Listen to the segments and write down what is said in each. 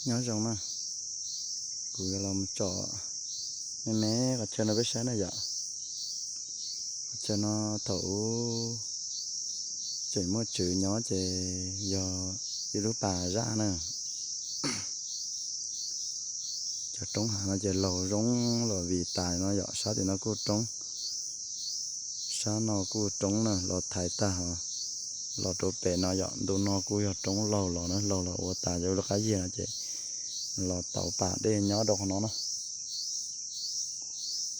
Nyob zoo na, kuv yuav los mus tsom me me qhov chaw no peb saib na yom. Qhov chaw no thaum ub tseem muaj tswv nyob ces yog ib lub pas zaj na. Cov roob hav no ces laug zoo los vim tas no yom, sab tim no kuj roob, sab no kuj roob na, los thaiv tag ho los rau pem no yom, ntu no kuj yog roob laug los na, laug los ua tas yog lub qab yiag no ces los tauv pas dej nyob rau qhov no na.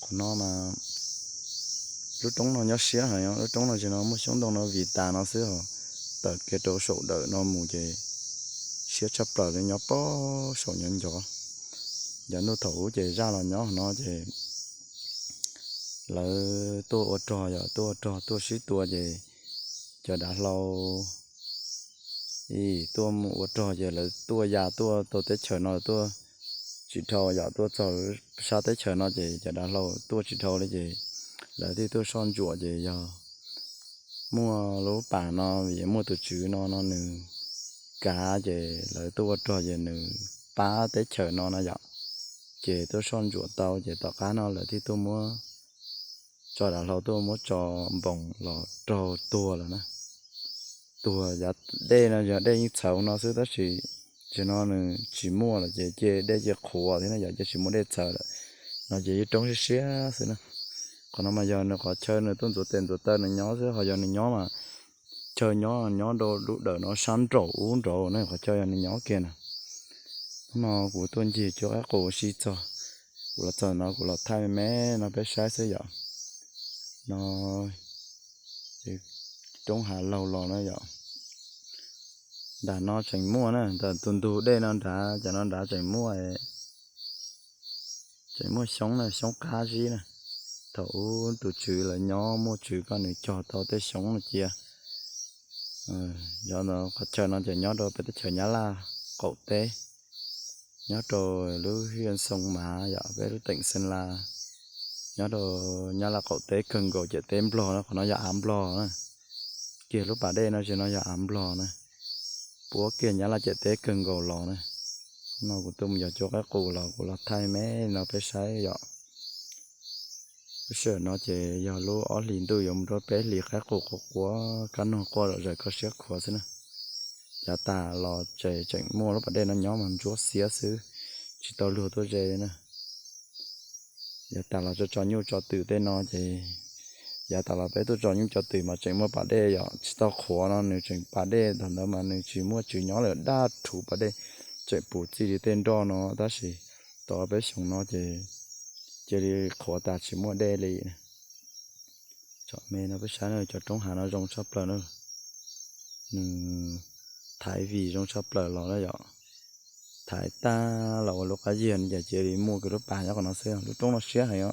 Qhov no mas lub roob no nyob siab heev, lub roob no tsis no muaj xyoob ntoo no vim tas no xwb ho tawm kiag rau saum dawm no mus ces siab tshaj plaws li, nyob pob saum nyob ncov. Yav ntuj thaum ub ces zaj los nyob no ces lawv tuaj ua rog, yog tuaj ua rog tuaj sib tua ces cov dav hlau tuaj mus ua rog ces lawv tuaj ya tuaj tau teb chaws no tuaj tsis dhau, yog tuaj txog sab teb chaws no ces cov dav hlau tuaj tsis dhau li ces lawv thiaj tuaj soj ntsuam ces yog muaj lub pas no vim muaj tus tswv no no nws kav ces lawv tuaj ua rog ces nws pab teb chaws no no yom, ces tuaj soj ntsuam tau ces tom qab no lawv thiaj tuaj muab tso dav hlau tuaj muab tso npoos los raug tuag lawm na. Tuag, yav dej no yog dej yeej txhawv no xwb tab sis tsis no nws tsis muaj lawm ces cia dej cia qhuav thiab na yom, ces tsis muaj dej txhawv lawm no ces yeej roob siab siab xwb na. Qhov no mas yog nws qhov chaw nws tuaj ntxuav tes ntxuav taw nws nyob xwb, ho yog nws nyob mas chaw nyob nyob rau lub dawm no sab nraum ub nraud na, qhov chaw yog nws nyob kiag na. Hnub no kuv tuaj ncig cuab qaib qus sib txog, kuv los txog no kuv los thaij me me no peb saib xwb yom. No roob hav laug los na yom. Nram no tseem muaj na, ntawm tus ntug dej no nrad, cov no nrad tseem muaj, tseem muaj xyoob na, xyoob qab zib na. Thaum ub tus tswv lawv nyob muaj tswv koj nws cog tau tej xyoob no cia. Yog no qhov chaw no ces nyob rau peb teb chaws Nyab Laj qaum teb, nyob rau lub hiaj Xoo Mav yom, peb lub teem Xeeb Las, nyob rau Nyab Laj qaum teb kawg nkaus ciam teb Nplog na, qhov no yog av Nplog na. Kiag lub pas dej no tsis no yog av Nplog na, puab kiag Nyab Laj ciam teb kawg nkaus los na. Hnub no kuv tuaj mus yog cuab qaib qus los kuv los thaij me no peb saib yom. Lub sij hawm no ces yog lub ob hlis ntuj yuav mus rau peb hlis, qaib qus quav quav, kab noog quaj zom zaws kho siab khuav xwb na. Yav tas los ces tseem muaj lub pas dej no nyob mas ntsuab xiab xwb, tsis tau luag tuaj ze li na. Yav tas los tso tso nyuj tso twm tej no ces, yav tas los peb tuaj tso nyuj tso twm mas tseem muaj pas dej yom, tsis tau qhuav no nws tseem pas dej thaum ntawd mas nws tsis muaj tswv nyob lawm, daj rhuv pas dej, tseem puv txij li tej nroj no tab sis tau peb xyoos no ces cia li qhuav tas tsis muaj dej li. Tsom me no peb saib na, cov roob hav no zoo tshaj plaws na, nws thaiv vim zoo tshaj plaws los na yom, thaiv tag los ua lub qab yiag no ces cia li muaj kiag lub pas nyob qhov no xwb, lub roob no siab heev os.